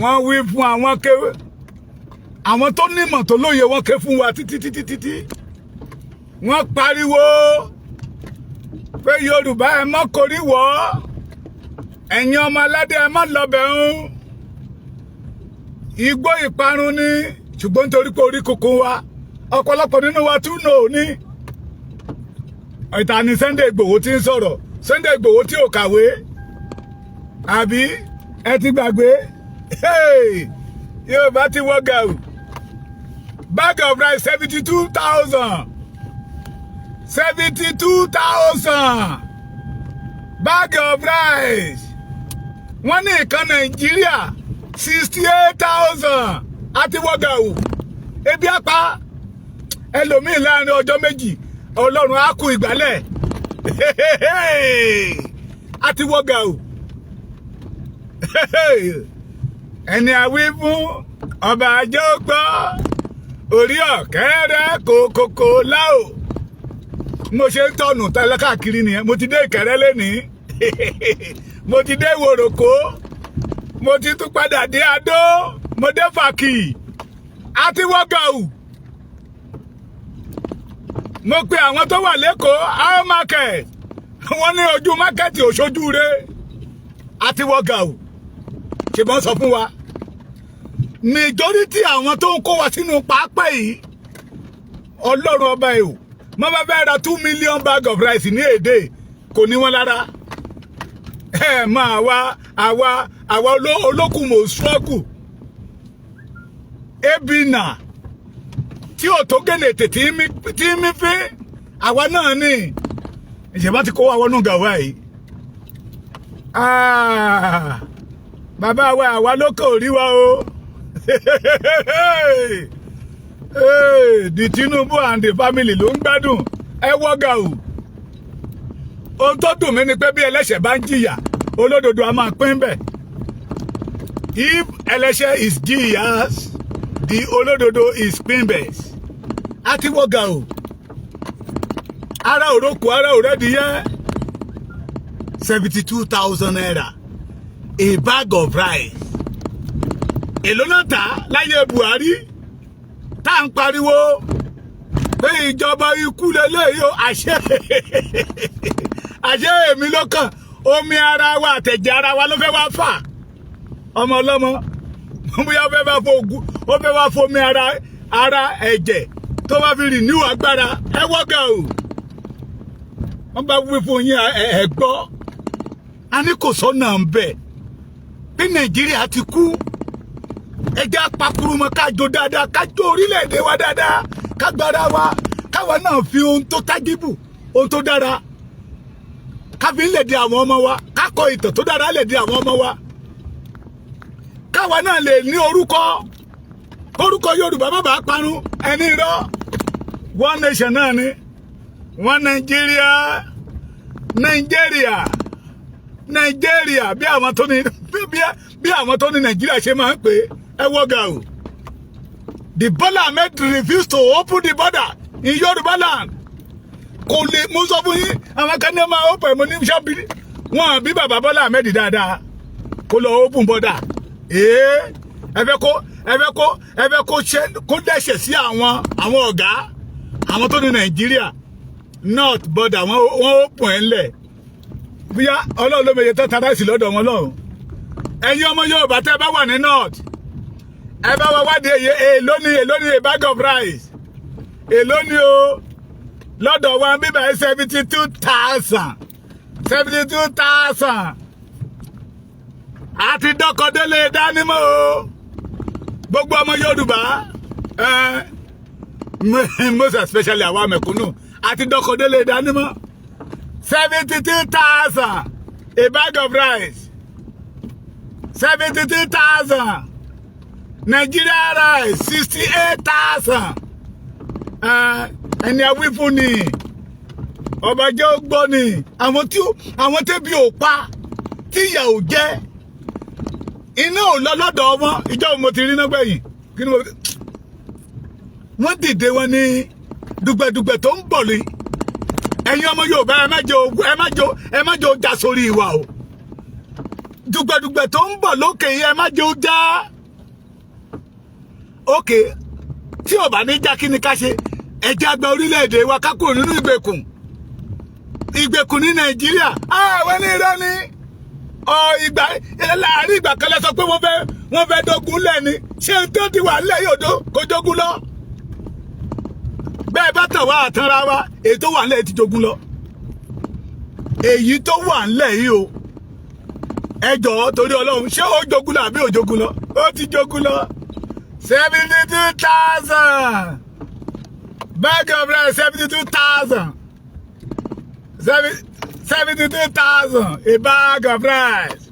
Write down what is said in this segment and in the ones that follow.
Wọ́n wí fún àwọn kéwé, àwọn tó nímọ̀ tó lóye, wọ́n ké fún wa títí títí títí. Wọ́n pariwo pé Yorùbá, ẹ má korí wọ́, ẹ̀yin ọmọ aládé, ẹ má lọ́bẹ̀ ń igbó ìparun ni. Ṣùgbọ́n nítorí pé orí kunkun wa, ọ̀pọ̀lọpọ̀ nínú wa tún nò ní ìta ni Sunday Igboho ti ń sọ̀rọ̀. Sunday Igboho tí ò kàwé, àbí ẹ ti gbàgbé? Yorùbá ti wọ́ gàù. Bag of rice, 72,000, 72,000 bag of rice. Wọ́n ní ìkan Nàìjíríà, 68,000. Àti wọ́ gàù. Ebi apá ẹlòmíín láàrin ọjọ́ 2, Ọlọ́run á kú ìgbálẹ̀. Àti wọ́ gàù. Ẹni àwí fún ọba àjọ gbọ́, orí ọ̀kẹ́rẹ́ kòkòkò láò. Mo ṣe ń tọ̀nù tẹ́lẹ̀ káàkiri nìyẹn. Mo ti dé Ìkẹrẹ́ lénìí, mo ti dé Ìwòròkó, mo ti tún padà dé Adó, mo dé Fàkì. Àti wọ́gàù. Mo pe àwọn tó wà lẹ́kọ̀ọ́, how market? Wọ́n ní ojú market òṣojú rẹ̀. Àti wọ́gàù. Ṣùgbọ́n sọ fún wa, majority àwọn tó ń kó wa sínú pápẹ́ yìí, Ọlọ́run ọba ẹ̀ o, mo bá fẹ́ ra 2 million bag of rice ní èdè, kò ní wọ́n lára. Ẹ mọ àwa àwa àwa olókùnmọ̀ struggle ebina tí ò tó gèlè tètè tí mi fín. Àwa náà ní ìṣẹ̀bá ti kó wa wọnú gàwá yìí. Ah, bàbá wa, àwa ló kò rí wa o. The Tinubu and the family ló ń gbádùn. Ẹ wọ́gà o. Ohun tó dùn mí ni pé bí ẹlẹ́ṣẹ̀ bá ń jìyà, olódodo a máa pín bẹ́ẹ̀. If ẹlẹ́ṣẹ̀ is jìyà, the olódodo is pín bẹ́ẹ̀. Àti wọ́gà o. Ara òrókù, ara òrẹ́dìyẹ. ₦72,000 a bag of rice. Èló náà tà láyé Buhari tá à ń pariwo pé ìjọba ikú lélẹ́yìí o? Àṣẹ àṣẹ èmi ló kàn. Omi ara wa àtẹ̀jẹ̀ ara wa ló fẹ́ wá fà. Ọmọ ọlọ́mọ, bóyá ó fẹ́ wá fo ogun, ó fẹ́ wá fomi ara ara ẹ̀jẹ̀ tó bá fi rìn níwò agbára. Ẹ wọ́gà o. Wọ́n bá wí fún yín, ẹ gbọ́. A ní kò sọ́nà ń bẹ̀ bí Nàìjíríà ti kú. Ẹ jẹ́ apakurumọ, kájọ dáadáa, kájọ orílẹ̀-èdè wa dáadáa, kágbára wa, káwa náà fi ohun tó tájíbù, ohun tó dára, káfi ń lè di àwọn ọmọ wa, kákọ ìtàn tó dára lè di àwọn ọmọ wa, káwa náà lè ní orúkọ, orúkọ Yorùbá má bàa parun. Ẹni rọ one nation náà ni one Nàìjíríà, Nàìjíríà, Nàìjíríà, bí àwọn tó ní Nàìjíríà ṣe máa ń pè é. Ẹ wọ́gà o. The Bola Ahmed refused to open the border in Yorùbá land. Kò lè mú sọ fún yín. Àwọn kan ní máa open. Mo ní sábì wọn bí bàbá Bọ́lá Ahmed dáadáa kó lọ open border. Ee, ẹ fẹ́ kó ṣe kó dẹ́ṣẹ̀ sí àwọn ọ̀gá àwọn tó ní Nàìjíríà. North border, wọ́n open ẹ̀ ńlẹ̀. Bóyá Ọlọ́run ló meye tó ta rice lọ́dọ̀ wọn lọ́hùn. Ẹ̀yin ọmọ Yorùbá tẹ́ bá wà ní north, ẹ bá wa wádìí èyí. Èló ni a bag of rice? Èló ni o lọ́dọ̀ wa bíbá ẹ? 72,000, 72,000. Àti dọ́kọ̀délé dánimọ̀ o. Gbogbo ọmọ Yorùbá, most especially àwa mẹ̀kúnnù, àti dọ́kọ̀délé dánimọ̀. 72,000 a bag of rice, 72,000. Nigeria rice, 68,000. Ẹni awí fún ni ọba jẹ́ ó gbọ́ ni. Àwọn tẹ́bi ò pa, tí ìyà ò jẹ́, iná ò lọ lọ́dọ̀ wọn. Ìjọ mo ti rí iná gbẹ̀yìn? Kí ni mo wọ́n dìde? Wọn ní dùgbẹ̀dùgbẹ̀ tó ń bọ̀ ní. Ẹ̀yin ọmọ Yorùbá, ẹ má jẹ́ ó já sórí wa o. Dùgbẹ̀dùgbẹ̀ tó ń bọ̀ lókè yìí, ẹ má jẹ́ ó já. Ok, tí ò bá ní já, kí ni ká ṣe? Ẹ jẹ́ á gba orílẹ̀-èdè wa, ká kúrò nínú ìgbèkùn, ìgbèkùn ní Nàìjíríà. Àwọn ní irọ́ ni ọ. Ìgbà láàrin ìgbà kan lẹ sọ pé wọ́n fẹ́ dógun lẹ́ni. Ṣé n tó ti wà nílẹ̀ yóò dó kó jogun lọ? Bẹ́ẹ̀ bá tàn wá àtànra wa, èyí tó wà nílẹ̀ ti jogun lọ. Èyí tó wà nílẹ̀ yìí o, ẹ jọ̀ọ́, torí Ọlọ́run, ṣé ó jogun lọ àbí ò jogun lọ? Ó ti jogun lọ. 72,000 bag of rice, 72,000, 72,000 a bag of rice.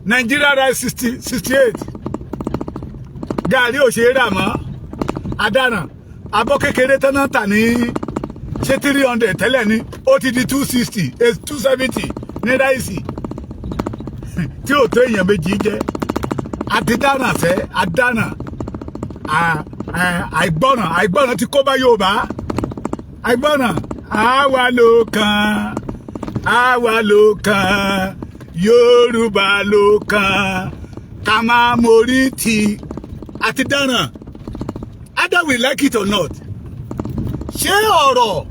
Nigeria rice 60, 68. Gàrí ò ṣe é rà mọ́. Adáràn. Abọ́ kékeré tán náà tà ní ṣé 300 tẹ́lẹ̀ ni, ó ti di 260, 270 ní rice tí ò tó èèyàn méjì jẹ. Àti dáràn fẹ́ adáràn. Àìgbọràn, àìgbọràn ti kó bá Yorùbá. Àìgbọràn. Àwa ló kàn, àwa ló kàn, Yorùbá ló kàn, ká máa mórí ti àti dáràn, either we like it or not. Ṣé ọ̀rọ̀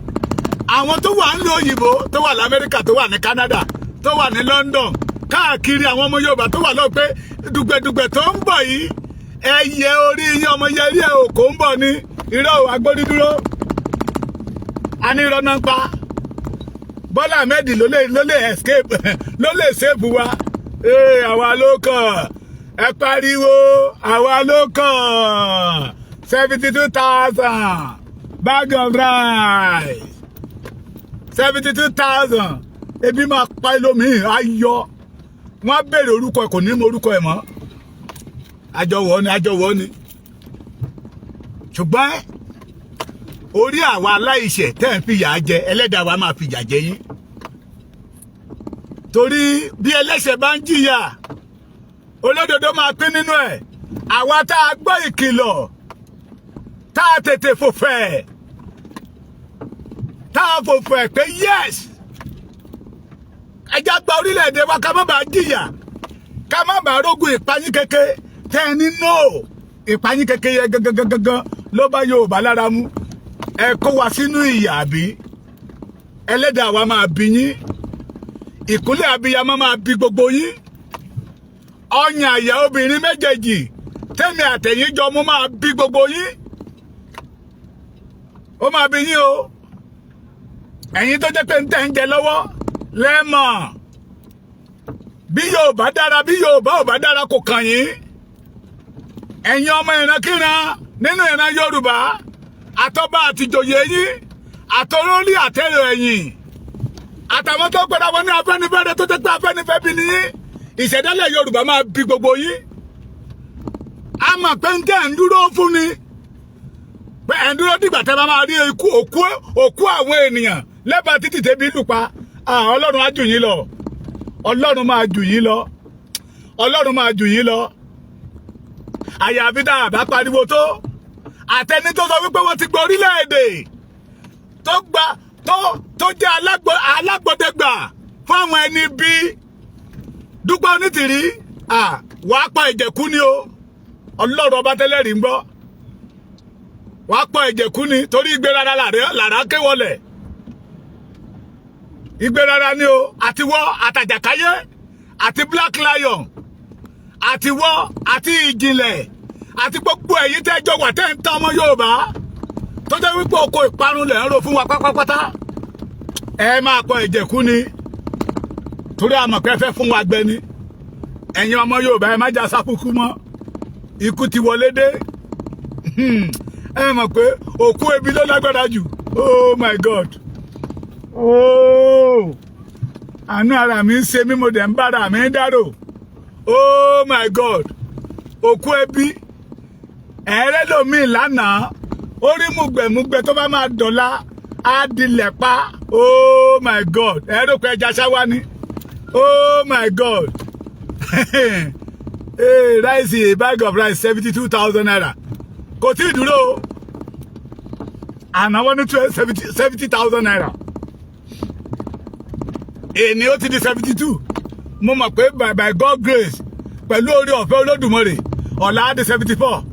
àwọn tó wà ń lo òyìnbó, tó wà lamẹ́ríkà, tó wà ní Canada, tó wà ní London, káàkiri, àwọn ọmọ Yorùbá tó wà lọ́wọ́ pé dùgbẹ̀dùgbẹ̀ tó ń bọ̀ yìí, ẹyẹ orí yín, ọmọ yẹrí ẹ òkò ń bọ̀ ní irọ́ agbórídúró. A ní irọ́ náà ń pa. Bọ́lá Ahmed ló lè escape, ló lè save wa. Ee, àwa ló kàn. Ẹ pariwo, àwa ló kàn. 72,000 bag of rice, 72,000. Ebi máa pa ẹlòmíì, ayọ̀ wọ́n á béèrè orúkọ ẹ̀, kò ní mọ orúkọ ẹ̀ mọ́. Àjọwọ́ ni, àjọwọ́ ni. Ṣùgbọ́n orí àwa aláìṣẹ̀ tẹ́ ń fìyà jẹ, ẹlẹ́dàá wa máa fìyà jẹ yín, torí bí ẹlẹ́ṣẹ̀ bá ń jìyà, olódodo máa pín nínú ẹ̀. Àwa tá a gbọ́ ìkìlọ̀, tá a tètè fòfẹ̀, tá a fòfẹ̀ pé yes, ẹ jẹ́ á gba orílẹ̀-èdè wa, ká má bàa jìyà, ká má bàa rógun ìpayín keke. Tẹ́ ẹ ní no, ìpayín keke yẹ gangan gangan ló bá Yorùbá lára mu. Ẹ kó wa sínú ìyà, àbí? Ẹlẹ́dàá wa máa bí yín. Ìkúnlẹ̀ abiyamọ máa bí gbogbo yín. Ọyàn àyà obìnrin méjèèjì tẹ́mi àtẹ̀yìn jọ mú máa bí gbogbo yín. Ó máa bí yín o. Ẹ̀yin tó jẹ́ pé ń tẹ̀ ń jẹ lọ́wọ́ lẹ́mọ̀ bí Yorùbá dára, bí Yorùbá ò bá dára, kò kàn yín. Ẹ̀yin ọmọ ìrankíran nínú ìran Yorùbá, àtọba àtìjòyè yín, àtọlórí àtẹrẹ ẹ̀yìn, àtàwọn tó gbẹdọ wọn ní Afẹ́nifẹ́re, tó tẹ́ pé Afẹ́nifẹ́ bí ní ìṣẹ̀dálẹ̀ Yorùbá, máa bí gbogbo yín. A mọ̀ pé ń tẹ́ ń dúró fún ni pé ẹ̀ ń dúró dìgbà tẹ́ bá máa rí ikú òkú, òkú àwọn ènìyàn lẹ́bàá títì tẹ́bí lù pa. Ọlọ́run á jù yín lọ. Ọlọ́run máa jù yín lọ. Ọlọ́run máa jù yín lọ. Àyàfi tá a bá pariwo tó àtẹni tó sọ wípé wọ́n ti gba orílẹ̀-èdè, tó gba tó jẹ́ alágbòdegbà fún àwọn ẹni bí Dúpẹ́ Onítìrí, wàá pa ìjẹ̀kú ni o. Ọlọ́run ọba tẹ́lẹ̀ rí ń gbọ́, wàá pa ìjẹ̀kú ni, torí ìgbé rárá làrá ké wọlẹ̀. Ìgbé rárá ni o. Àtiwọ́ àtàjàkáyé àti Black Lion, àtiwọ́ àti ìjìnlẹ̀ àti gbogbo ẹ̀yin tẹ́jọ wà tẹ́ ń tán ọmọ Yorùbá, tó jẹ́ wípé oko ìparun lẹ̀ ń ro fún wa pátápátá, ẹ máa kọ ìjẹ̀kú ni, torí àmọ̀ pé ẹ fẹ́ fún wa gbẹ ni. Ẹ̀yin ọmọ Yorùbá, ẹ má jà sákúkú mọ́. Ikú ti wọlé dé. Ẹ mọ̀ pé òkú ebi ló lágbára jù. Oh my God, oh, àánú ara mi ń ṣe mí, mo dẹ̀ ń bára mi ń dárò. Oh my God, òkú ebi. Ẹ̀ẹ́rẹ́ lomi lánàá, ó rí mùgbẹ̀mùgbẹ̀, tó bá máa dọ̀la, á dilẹ̀ pa. Oh my God, ẹ̀ẹ́rẹ́ pé ẹja ṣáwá ni. Oh my God. Hey, rice, a bag of rice, ₦72,000. Kò tí ì dúró. Àná wọ́n ní ₦70,000. Èní ó ti di 72. Mo mọ̀ pé by God grace, pẹ̀lú orí ọ̀fẹ́ Olódùmarè, Ọ̀la á di 74,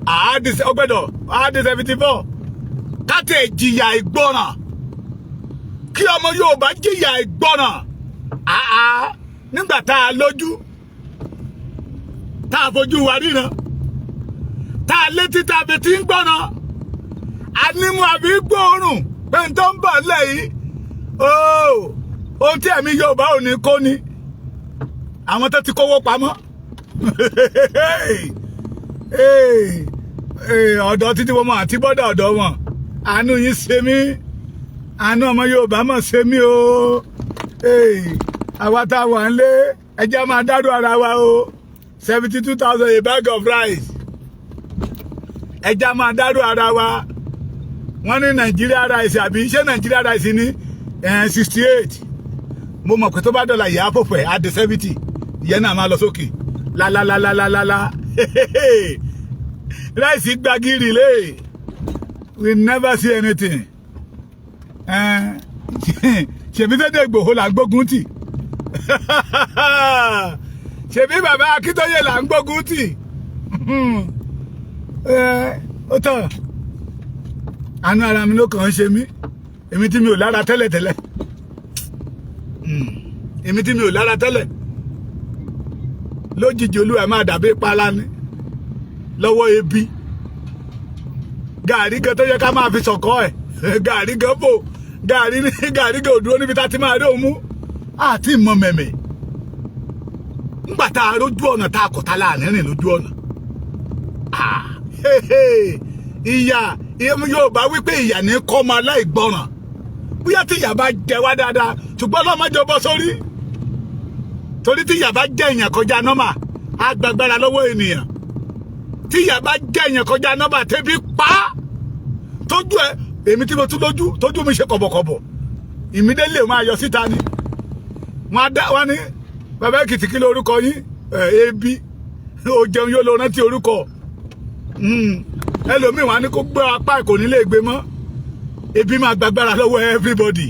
á di ọgbẹ́dọ̀, á di 74. Káti ẹ̀ jìyà ìgbọràn, kí ọmọ Yorùbá jìyà ìgbọràn. Àá nígbà tá a lójú, tá a fojú wa ríran, tá a létí, tá a fi tí ń gbọ́ràn, a nímú àbí gbóòórùn pé n tó ń bọ̀ lẹ́yìn ooo, ohun tí ẹ̀mí Yorùbá ò ní kó ni àwọn tó ti kówó pamọ́. Ọ̀dọ̀ títí wọn mọ̀ àti bọ́dà ọ̀dọ̀ wọn. Àánú yín ṣe mí, àánú ọmọ Yorùbá mọ̀ ṣe mí o. Àwa tá a wà ń lé, ẹjẹ́ máa dárò ara wa o. 72,000 a bag of rice. Ẹjẹ́ máa dárò ara wa. Wọ́n ní Nàìjíríà rice, àbí ṣé Nàìjíríà rice ní 68? Mo mọ̀ pé tó bá dọ̀là ìyá àpòpọ̀ ẹ̀ á di 70. Ìyẹn náà máa lọ sókè lálálálálálá. Rice gbagiri lé. We never see anything. Ṣèbí Sunday Ìgbòho là ń gbógun tì, ṣèbí bàbá Akíntóyè là ń gbógun tì. Ó tọ̀, àánú ara mi ló kàn ń ṣe mí. Èmi tí mi ò lára tẹ́lẹ̀tẹ́lẹ̀, èmi tí mi ò lára tẹ́lẹ̀, lójijì olúwa máa dàbí pálá ni lọ́wọ́ ebi. Gàrí gan tó yẹ ká máa fi sọ̀kọ́ ẹ̀, gàrí gan bò, gàrí ní gàrí gan ò dúró níbi tá a ti máa rí òun mú àti ìmọ̀ mẹ̀mẹ̀. Ńgbà tá a rójú ọ̀nà tá a kọ̀ tá láàrin rìn lójú ọ̀nà, ìyà Yorùbá wípé ìyà ní kọ́ ọmọ aláìgbọràn. Bóyá tí ìyà bá jẹ wá dáadáa, ṣùgbọ́n ọlọ́mọdé bọ́ sórí, torí tí ìyà bá jẹ èèyàn kọjá normal, á gbàgbára lọ́wọ́ ènìyàn. Tí ìyà bá jẹ èèyàn kọjá normal, tẹ́bí pa á tójú ẹ. Èmi tí mo tún lójú, tójú mi ṣe kọ̀bọ̀kọ̀bọ̀, ìmídélé máa yọ síta ni. Wọ́n á dá wọ́n ní, "Bàbá Èkìtì, kí lórúkọ yín?" Ebi ó jẹun yóò lọ rántí orúkọ ẹlòmíì. Wọn á ní kó gbé apá, kò ní lè gbé mọ́. Ebi máa gbàgbára lọ́wọ́ everybody.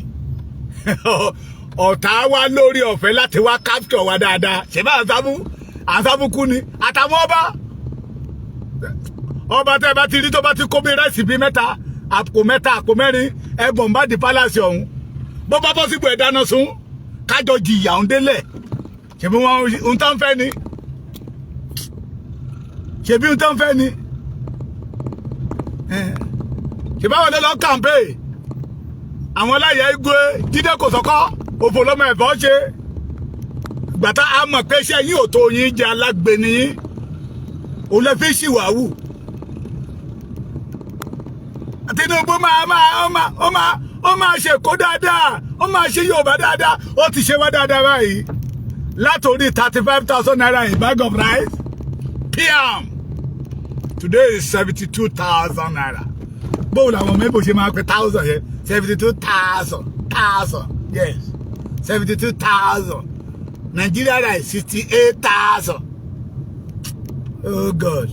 Ọ̀tá wa lórí ọ̀fẹ́ láti wá capture wa dáadáa. Ṣé bá àǹsáfù àǹsáfù kú ni àtàwọn ọba ọba tẹ́ bá ti rí tó bá ti kó bí rice bíi mẹ́ta, àpò mẹ́ta, àpò mẹ́rin, ẹ bombard palace ọ̀hún. Bó bá bọ́ síbò, ẹ̀ dáná sun, kájọ jìyà ń délẹ̀. Ṣèbí wọn ń tán fẹ́ ni, ṣèbí ń tán fẹ́ ni, ṣèbí àwọn lọ kàǹpé àwọn aláya igwe Jídé Kòsọ́kọ́, òfò lọ́mọ ẹ̀fọ́ ṣe gbàtà. A mọ̀ pé iṣẹ́ yín ò tó yín jẹ́, alágbe ni yín, òun lè fi ṣìwàwù. Tinubu máa ó máa ṣe kó dáadáa, ó máa ṣe Yorùbá dáadáa. Ó ti ṣe wá dáadáa báyìí látòrí ₦35,000 in bag of rice pm. Today is ₦72,000. Bóun làwọn mẹ́bò ṣe máa pe thousand yẹn? 72,000 thousand, yes, 72,000. Nigeria rice, 68,000. Oh God!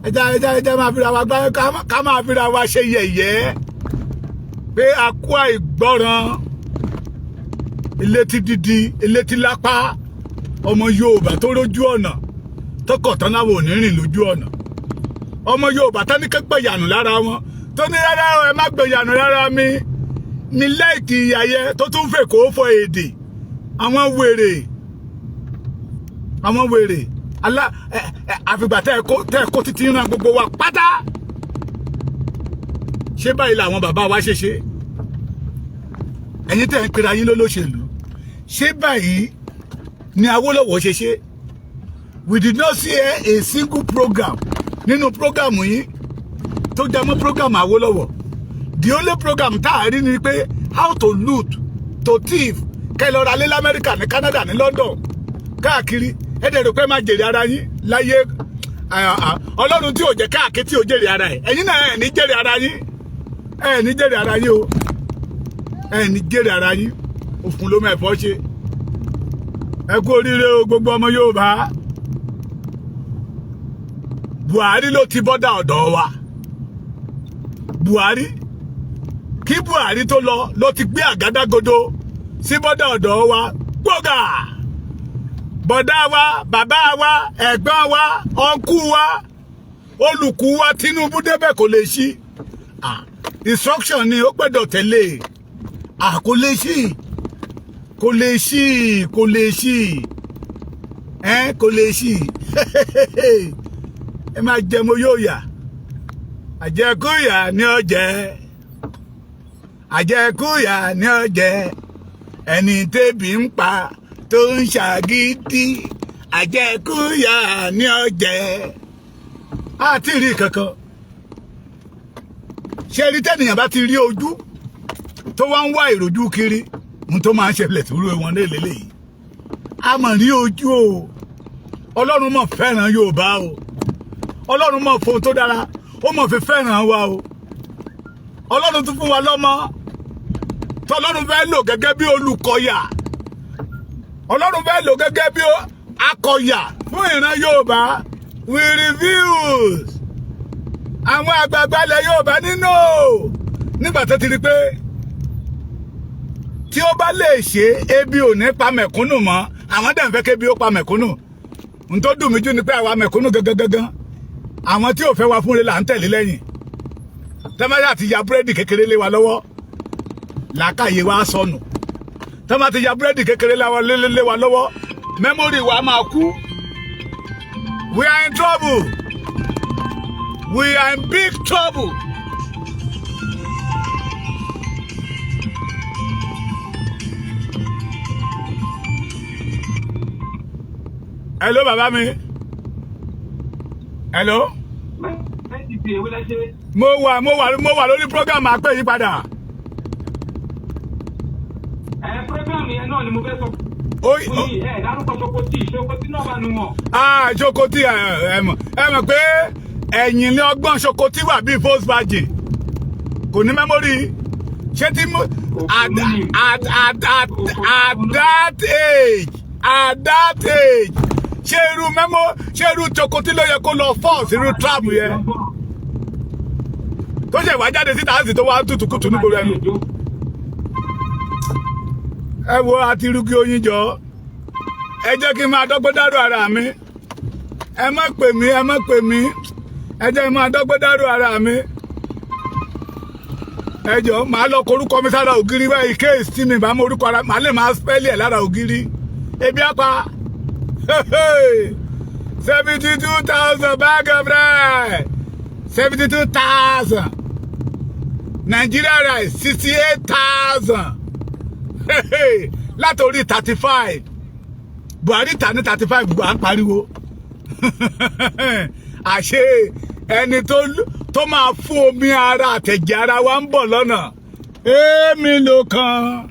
Ẹja ẹja ẹja máa fira wa gbá, ká máa fira wa ṣe yẹ̀yẹ́ pé a kú àìgbọràn, elétí dídí, elétí lápá. Ọmọ Yorùbá tó rójú ọ̀nà tọkọ̀tán láwọn ò ní rìn lójú ọ̀nà. Ọmọ Yorùbá tó ní kẹ́pẹ́ yànù lára wọn, tó ní rárá, ẹ má gbé yànù lára mi ní lẹ́ẹ̀kì ìyàyẹ, tó tún fè kó fọ èdè. Àwọn wèrè, àwọn wèrè alá àfìgbà tẹ́ ẹ kó títí ràn gbogbo wa pátá. Ṣé báyìí làwọn bàbá wa ṣe ṣe? Ẹ̀yin tẹ́ ń pera yín lólóṣèlú, ṣé báyìí ni Awólọ́wọ̀ ṣe ṣe? We did not see a single program nínú program yín tó jẹ́ mọ́ program Awólọ́wọ̀. The only program tá a rí ni pé how to loot, to thief, kẹ́ lọ ra lé lamẹ́ríkà, ní Canada, ní London, káàkiri. Ẹ dẹ̀ rò pé máa jèrè ara yín láyé. Ọlọ́run tí ò jẹ́ káàkiri, tí ò jèrè ara ẹ̀, ẹ̀yin náà ẹ̀ ní jèrè ara yín, ẹ̀ ní jèrè ara yín o, ẹ̀ ní jèrè ara yín. Òfin ló mẹ́fọ́ ṣe. Ẹ kú oríire o, gbogbo ọmọ Yorùbá. Buhari ló ti bọ́dà ọ̀dọ̀ wa. Buhari, kí Buhari tó lọ, ló ti gbé àgádágodo sí bọ́dà ọ̀dọ̀ wa gbọ́gà. Bọ̀dá wa, bàbá wa, ẹ̀gbọ́n wa, uncle wa, olùkú wa Tinubu débẹ̀, kò lè ṣí. Ah, instruction ni ó gbọ́dọ̀ tẹ̀lé. Ah, kò lè ṣí, kò lè ṣí, kò lè ṣí ẹ, kò lè ṣí. Ẹ máa jẹ mo yóò yà, àjẹkúyà ni ó jẹ, àjẹkúyà ni ó jẹ. Ẹni tẹ́bi ń pa tó ń ṣàgídí, àjẹkúyà ni ó jẹ. Àti rí kankan ṣe rí. Tẹ́nìyàn bá ti rí ojú tó wá ń wá ìròjú kiri, ohun tó máa ń ṣẹlẹ̀ tó rú wọn ní èlélẹ́yìí. A mọ̀ rí ojú o. Ọlọ́run mọ̀ fẹ́ràn Yorùbá o. Ọlọ́run mọ̀ fún tó dára, ó mọ̀ fi fẹ́ràn wa o. Ọlọ́run tún fún wa lọ́mọ tọ́lọ́run fẹ́ lò gẹ́gẹ́ bí olùkọ́yà. Ọlọ́run fẹ́ lò gẹ́gẹ́ bí akọ̀yà fún ìran Yorùbá. We refuse. Àwọn àgbààgbà ilẹ̀ Yorùbá nínú nígbà tó ti rí pé tí ó bá lè ṣe, ebi ò ní pa mẹ̀kúnnù mọ́. Àwọn dẹ̀ ń fẹ́ kébi ó pa mẹ̀kúnnù. N tó dùn mí jù ni pé àwa mẹ̀kúnnù gangan gangan, àwọn tí ò fẹ́ wa fún rẹ̀ là ń tẹ̀lé lẹ́yìn. Tẹ́máyà ti ya búrẹ́dì kékeré lé wa lọ́wọ́, làákàyè wa sọnù. Tẹ́má ti ya búrẹ́dì kékeré lé wa lọ́wọ́, memory wa máa kú. We are in trouble. We are in big trouble. Hello, bàbá mi. Hello. Mo wà lórí program, àpè yí padà. Ẹ program yẹn náà ni mo fẹ́ sọ fún yín. Ẹ dárúkọ Sokoti, Sokoti náà wà nù wọn. Ah, Sokoti, ẹ mọ̀ pé ẹ̀yìn ní ọgbọ́n Sokoti wà bíi Volkswagen, kò ní memory. Ṣé tí mo at that age, at that age, ṣé irú memo, ṣé irú Sokoti ló yẹ kó lọ force irú trap yẹn tó ṣe wá jáde síta á sì tó wá tútùkùtù nígboro ẹnu? Ẹ wo àti irúgbìn oyin jọ. Ẹ jẹ́ kí n máa dọ́gbọ́n dárò ara mi. Ẹ má pè mí, ẹ má pè mí. Ẹ jẹ́ kí n máa dọ́gbọ́n dárò ara mi. Ẹ jọ, màá lọ korúkọ mi sára ògiri báyìí. Case tí mi bá mọ orúkọ ara, màá lè máa spell ẹ̀ lára ògiri. Ebi apá 72,000 bag of rice, 72,000. Nigeria rice, 68,000 látòrí 35. Buhari tà ní 35, à ń pariwo. Àṣé ẹni tó máa fún omi ara àtẹ̀jẹ̀ ara wa ń bọ̀ lọ́nà. Èmi ló kan,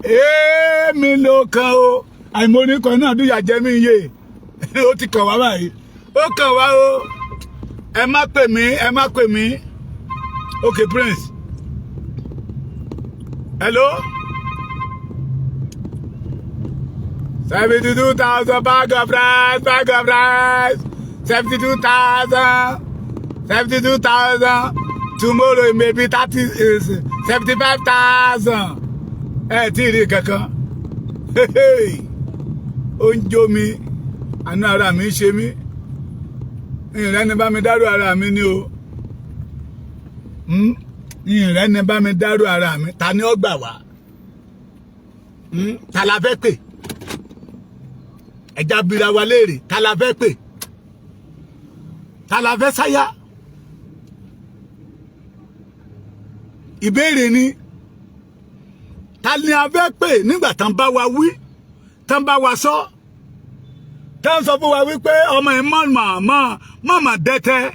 èmi ló kan o. Àìmọ̀ náà dúyà jẹ́ mí yé. Ó ti kàn wá báyìí, ó kàn wá o. Ẹ má pè mí, ẹ má pè mí. Okay, Prince. Hello. 72,000 bag of rice, bag of rice, 72,000, 72,000. Tomorrow it may be 30, 75,000. Ẹ tí ì rí kankan. Ó ń jó mi, àánú ara mi ń ṣe mí. Ìrẹ́ni bá mi dárò ara mi ni o. Ìrẹ́ni bá mi dárò ara mi. Ta ni ó gbà wá? Ta la fẹ́ pè? Ẹja bira wa léèrè. Ta la fẹ́ pè? Ta la fẹ́ sáyà? Ìbéèrè ni. Ta ni a fẹ́ pè nígbà tán bá wa wí, tán bá wa sọ, tán sọ fún wa wípé ọmọ yìí mọ̀ mọ̀ mọ̀ dẹ́tẹ́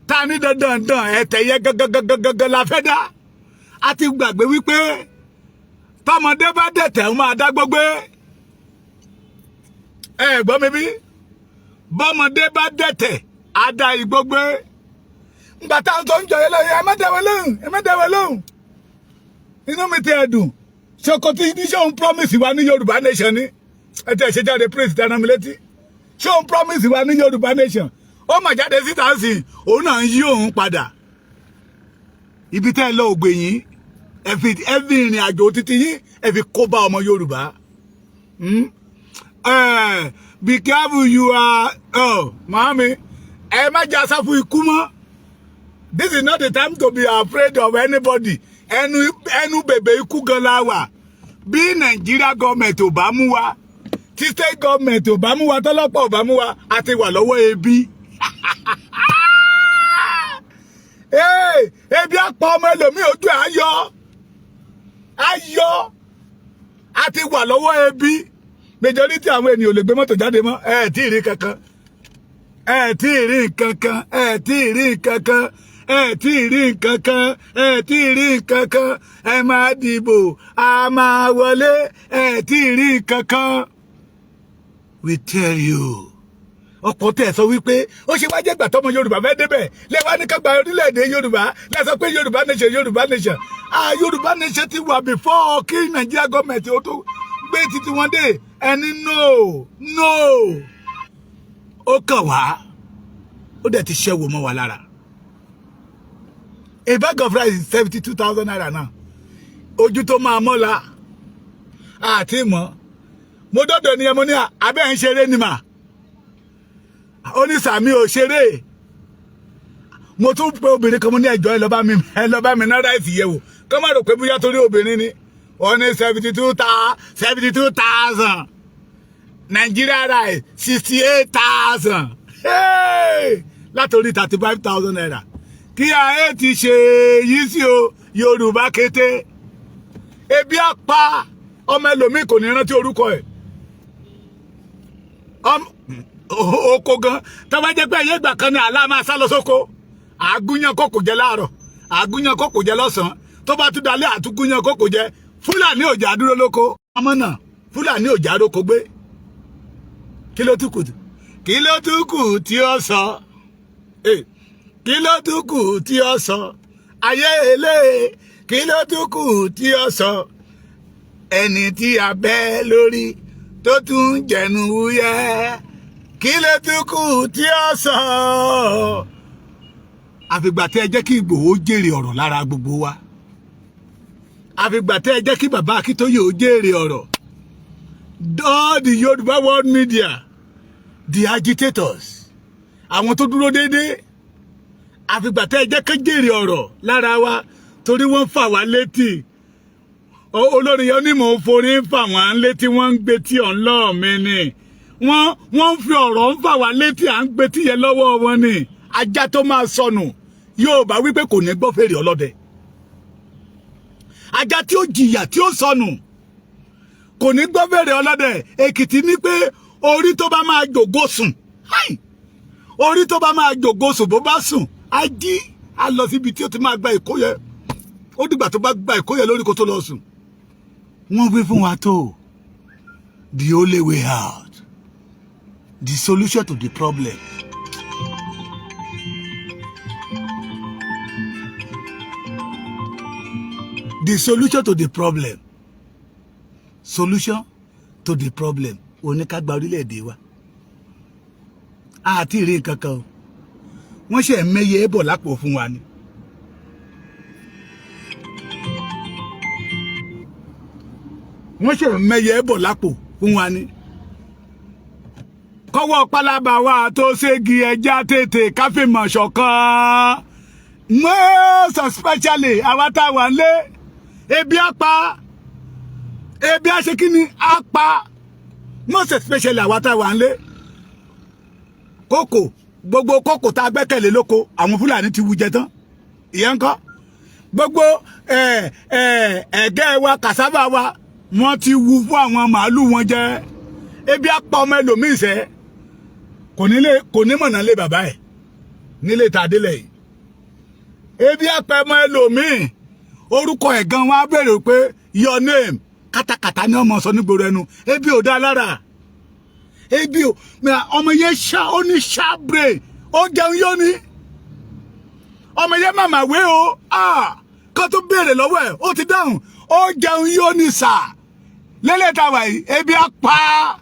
ta ní dandandan ẹ̀tẹ̀ yẹ gangan la fẹ́ dá. A ti gbàgbé wípé tọmọdé bá dẹ̀tẹ̀, ó máa dá gbógbé. Ẹ gbọ́ mi bí bọ́mọdé bá dẹ̀tẹ̀, á dá igbó gbé. Ngbà táwọn tó ń jọ yẹn lọ, ẹ má dẹ̀wẹ̀ lóhùn, ẹ má dẹ̀wẹ̀ lóhùn. Inú mi ti ẹ̀ dùn. Sokoti ní ṣé òun promise wa ní Yorùbá nation ni? Ẹ tẹ́ ṣe jáde, Prince dáná mi létí. Ṣé òun promise wa ní Yorùbá nation? Ó mà jáde síta sí, òun náà ń yí òun padà. Ibi tẹ́ ẹ lọ ògbè yín, ẹ fi ìrìn àjò títí yín, ẹ fi kó bá ọmọ Yorùbá. Be careful you are. Oh, màámi, ẹ má jà sáfù ikú mọ́. This is not the time to be afraid of anybody. Ẹnu ẹnu bèbè ikú gan la wà. Bí Nàìjíríà gọọmẹ̀ntì ò bá mú wa, tí state government ò bá mú wa, tọ́lọ́pàá ò bá mú wa, a ti wà lọ́wọ́ ebi. Ebi á pa ọmọ ẹlòmíì, ojú ẹ̀ á yọ, á yọ. A ti wà lọ́wọ́ ebi. Majority àwọn ènìyàn ò lè gbé mọ́tò jáde mọ́. Ẹ tí ì rí kankan, ẹ tí ì rí nǹkankan, ẹ tí ì rí nǹkankan, ẹ tí ì rí nǹkankan, ẹ tí ì rí nǹkankan. Ẹ máa dìbò, a máa wọlé. Ẹ tí ì rí nǹkankan. We tell you, ọ̀pọ̀ tẹ̀ sọ wípé ó ṣe wá jẹ́ gbà tọmọ Yorùbá fẹ́ débẹ̀ lẹ́wà ní ká gba orílẹ̀-èdè Yorùbá, lẹ́sọ pé Yorùbá nation, Yorùbá nation. Ah, Yorùbá nation ti wà before kí Nàìjíríà gọọmẹ̀ntì ó tó gbé títí wọn dé. Ẹni no, no, ó kàn wá, ó dẹ̀ ti ṣẹ́wó mọ́ wa lára. A bag of rice is ₦72,000 now. Ojú tó máa mọ́ la àti mọ́. Mo dọ́dọ̀ ni ẹ, mo ní abẹ́ ń ṣeré ni mà. Ó ní sàmì ò ṣeré. Mo tún pe obìnrin kan, mo ní ẹjọ́, ẹ lọ bá mi ná rice yẹ̀ wò, kọ́ má rò pé bóyá torí obìnrin ni. Wọ́n ní 72,000 Nigeria rice, 68,000 látòrí ₦35,000. Kí ayé ti ṣe yìí sí o, Yorùbá kété. Ebi á pa ọmọ ẹlòmíì, kò ní rántí orúkọ ẹ̀. Oko gan tó bá jẹ́ pé ẹ̀yẹ́ ìgbà kan ní àlá máa sá lọ sóko, àgúnyàn kòkò jẹ láàárọ̀, àgúnyàn kòkò jẹ lọ́sàn-án, tó bá tún dalẹ́, àtúgúnyàn kòkò jẹ. Fúlàní òjà dúró lóko ọmọ náà, Fúlàní òjà róko gbé. Kí ló tún kù? Kí ló tún kù tí ó sọ? Kí ló tún kù tí ó sọ? Ayé èlé, kí ló tún kù tí ó sọ? Ẹni tí a bẹ́ lórí tó tún jẹnu wúyẹ́, kí ló tún kù tí ó sọ? Àfìgbà tí ẹ jẹ́ kí Ìgbòho jèrè ọ̀rọ̀ lára gbogbo wa, àfìgbà tí ẹ jẹ́ kí bàbá Akíntóyè ó jèrè ọ̀rọ̀, all the Yorùbá world media, the agitators, àwọn tó dúró déédéé, àfìgbà tí ẹ jẹ́ kí jèrè ọ̀rọ̀ lára wa, torí wọ́n fà wá létí. Olórin yẹn ní mò ń forí fà wọ́n létí, wọ́n ń gbé tí ọ̀n lọ́ọ̀ mi ni. Wọ́n ń fi ọ̀rọ̀ ń fà wá létí, à ń gbé tí yẹn lọ́wọ́ wọn ni. Ajá tó máa sọnù, yóò bá wípé kò ní gbọ́ fèrè ọlọ́dẹ. Ajá tí ó jìyà, tí ó sọnù, kò ní gbọ́ fèrè ọlọ́dẹ. Èkìtì ní pé orí tó bá máa jògó sùn, orí tó bá máa jògó sùn, bó bá sùn, á jí, á lọ síbi tí ó ti máa gba ìkóyẹ. Ó dìgbà tó bá gba ìkóyẹ lórí kó tó lọ sùn. Wọ́n wí fún wa tó, the only way out, the solution to the problem, the solution to the problem, solution to the problem, oníkágbá orílẹ̀-èdè wa. Àti ìrí nǹkan kan o, wọ́n ṣe mẹ́yẹ bọ̀ lápò fún wa ni. Wọ́n ṣe mẹ́yẹ bọ̀ lápò fún wa ni. Kọ́wọ́ pálábá wa tó ségi, ẹja tètè káfíìmọ̀ ṣọ̀kan. Most especially àwa tá a wà nílé, ebi á pa, ebi á ṣe kí ni, á pa. Most especially àwa tá a wà nílé. Kókò, gbogbo kókò tá a gbẹ́kẹ̀lé lóko, àwọn Fúlàní ti wú jẹ tán. Ìyẹn ń kọ́ gbogbo ẹ̀gẹ́ wa, cassava wa, wọ́n ti wú fún àwọn màálù wọn jẹ. Ebi á pa ọmọ ẹlòmíì sẹ́, kò nílé, kò ní mọ̀nà lé bàbá ẹ̀ nílé tá a délẹ̀ yìí. Ebi á pa ọmọ ẹlòmíì, orúkọ ẹ̀ gan wọn á béèrè pé, "Your name?" Kátàkátà ni ọmọ sọ nígboro ẹnu. Ebi ò dá lára, ebi ò ọmọ yẹn ṣá, ó ní sharp brain, ó jẹun yóò ní ọmọ yẹn màmá wé o. Kó tó béèrè lọ́wọ́ ẹ̀, ó ti dáhùn. Ó jẹun yóò ní sà lélẹ̀ tá a wà yìí. Ebi á pa.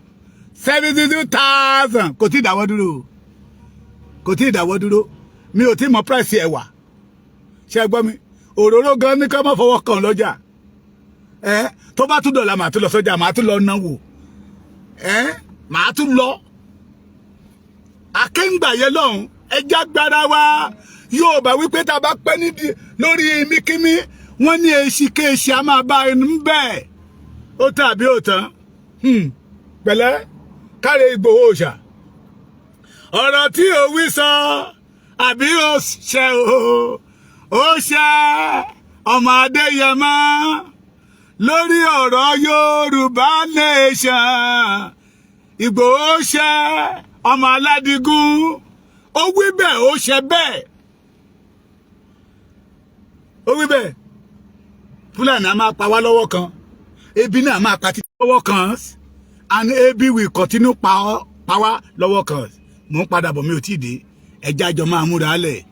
72,000 kò tí ì dáwọ́ dúró, kò tí ì dáwọ́ dúró. Mi ò tí ì mọ price ẹ̀wà. Ṣé ẹ gbọ́ mi? Òróró gan ní ká má fọwọ́ kàn lọ́jà. Ẹ tó bá tún dọ̀la, màá tún lọ sọ́jà, màá tún lọ náwó. Ẹ Màá tún lọ akéǹgbà yẹn lọ́hùn. Ẹja gbára wa yóò bá wípé tá a bá pẹ́ nídìí lórí míkímí, wọ́n ní èsì kéèsì a máa bá ẹnu bẹ́ẹ̀. Ó tàbí ó tán. Pẹ̀lẹ́ káre Ìgbòho òòṣà, ọ̀rọ̀ tí ò wí sọ àbí ó ṣe o, ó ṣe ọmọ Adéyẹmọ lórí ọ̀rọ̀ Yorùbá nation. Ìgbòho ṣe ọmọ Aládìgún, ó wí bẹ́ẹ̀, ó ṣe bẹ́ẹ̀, ó wí bẹ́ẹ̀. Fúlàní a máa pa wá lọ́wọ́ kan, ebi náà máa pa títí lọ́wọ́ kan, and ebi will continue pa wá lọ́wọ́ kan. Mò ń padà bọ̀, mi ò tí ì dé. Ẹja jọ máa múra lẹ̀,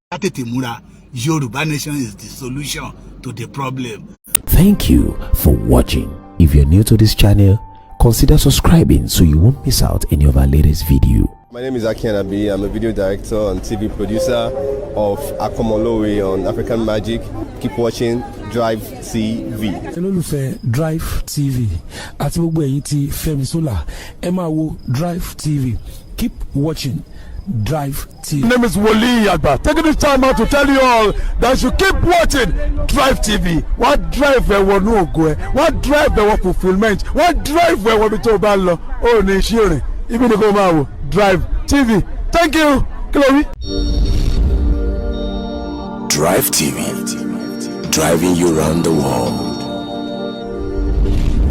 ká tètè múra. Yorùbá nation is the solution to the problem. Thank you for watching. If you're new to this channel, consider subscribing so you won't miss out any of our latest video. My name is Aki Anabi. I'm a video director and TV producer of Akomolowe on African Magic. Keep watching Drive TV. Olólùfẹ́ Drive TV àti gbogbo ẹ̀yin tí Fẹ́mi Sola, ẹ máa wo Drive TV. Keep watching Drive TV. My name is Wole Agba. Taking this time out to tell you all that you keep watching Drive TV. Wọ́n drive ẹ wọnú ògo ẹ, wọ́n drive ẹ wọ fulfilment, wọ́n drive ẹ wọ ibi tó o bá lọ. Ó ní iṣẹ́ rìn, ibi ni kò máa wò Drive TV. Thank you. Kí ló wí? Drive TV, driving you round the world.